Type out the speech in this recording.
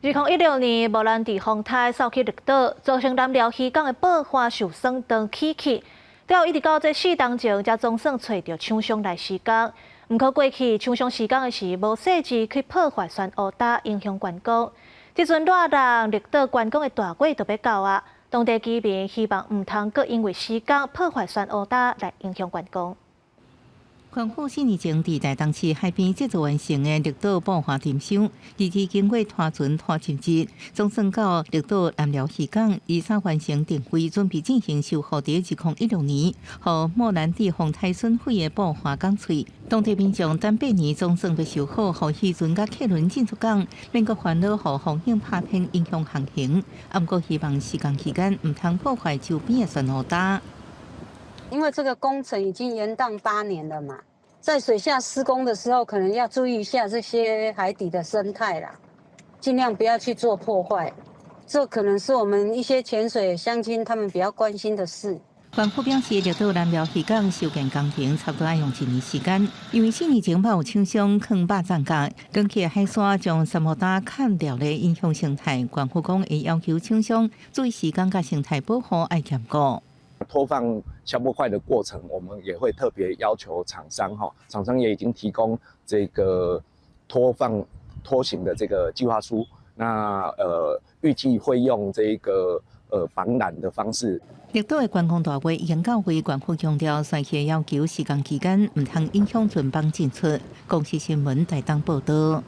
2016年，莫蘭蒂風颱掃去綠島，造成南寮漁港的布花受損斷起去。了後一直到這4冬前，才總算揣著廠商來施工。毋過過去廠商施工的時，無細緻去破壞珊瑚礁，影響觀光。這陣熱人綠島觀光的大月就欲到啊，當地居民希望毋通閣因為施工破壞珊瑚礁來影響觀光。官府4年前佇台東市海邊製作完成的綠島布花沉箱，二二經過拖船拖10日，總算到綠島南寮漁港，23完成定位，準備進行修復。佇2016年，予莫蘭蒂風颱損毀的布花港喙，當地民眾等8年總算欲修好，予漁船佮客輪進出港，免閣煩惱予風湧拍偏影響航行。毋過希望施工期間毋通破壞周邊的珊瑚礁。因為這個工程已經延宕8年了嘛，在水下施工的時候，可能要注意一下這些海底的生態啦，盡量不要去做破壞。這可能是我們一些潛水鄉親他們比較關心的事。官府表示，綠島南寮漁港修建工程差不多愛用一年時間，因為4年前有廠商囥肉粽角，捲起海沙將珊瑚礁砍掉咧，影響生態。官府講會要求廠商注意時間佮生態保護愛兼顧。拖放消波塊的過程，我們也會特別要求廠商哈，廠商也已經提供這個拖放拖行的這個計劃書。那預計會用這個綁纜的方式。綠島的觀光大會已經到位，官府強調，選區要求施工期間毋通影響船舶進出。公視新聞台東報道。